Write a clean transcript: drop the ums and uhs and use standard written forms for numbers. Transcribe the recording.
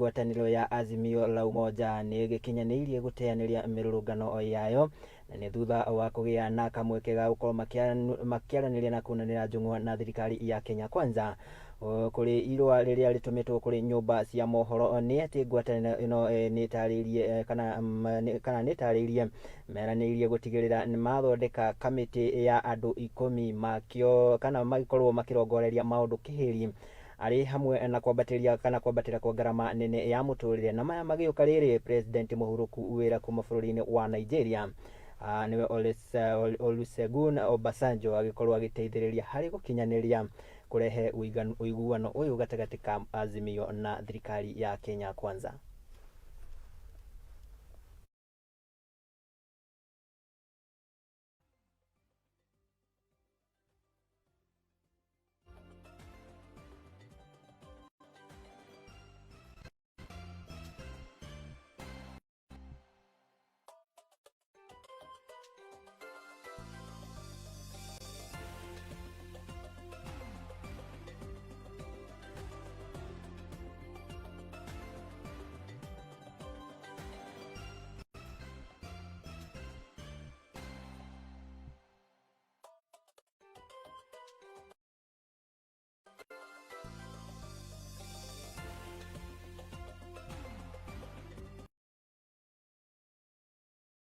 Ngwatanĩro ya Azimio la Umoja nĩ ĩgĩkinyanĩirie gũteanĩria mĩrũrũngano yayo, na nĩ thutha wa kũgĩa na kamweke ga gũkorwo makĩaranĩria na kunanĩra njũng'wa na thirikari ya Kenya Kwanza. Kũrĩ irũa rĩrĩa rĩtũmĩtwo kũrĩ nyũmba cia mohoro nĩ atĩ ngwatanĩro ĩno nĩ ĩtarĩirie kana nĩ ĩtarĩirie meranĩirie gũtigĩrĩra nĩ mathondeka kamĩtĩ ya andũ 10 makĩo kana magĩkorwo makĩrongoreria maũndũ kĩhĩri arĩ hamwe na kwambatĩria kana kwambatĩra kwa ngarama nene ya mũtũrĩre. Na maya magĩũka rĩrĩ president mũhurũku wĩra kuma bũrũri-inĩ wa Nigeria, nĩwe Olusegun Obasanjo, agĩkorwo agĩteithĩrĩria harĩ gũkinyanĩria kũrehe ũiguano ũyũ gatagatĩ ka Azimio na thirikari ya Kenya Kwanza.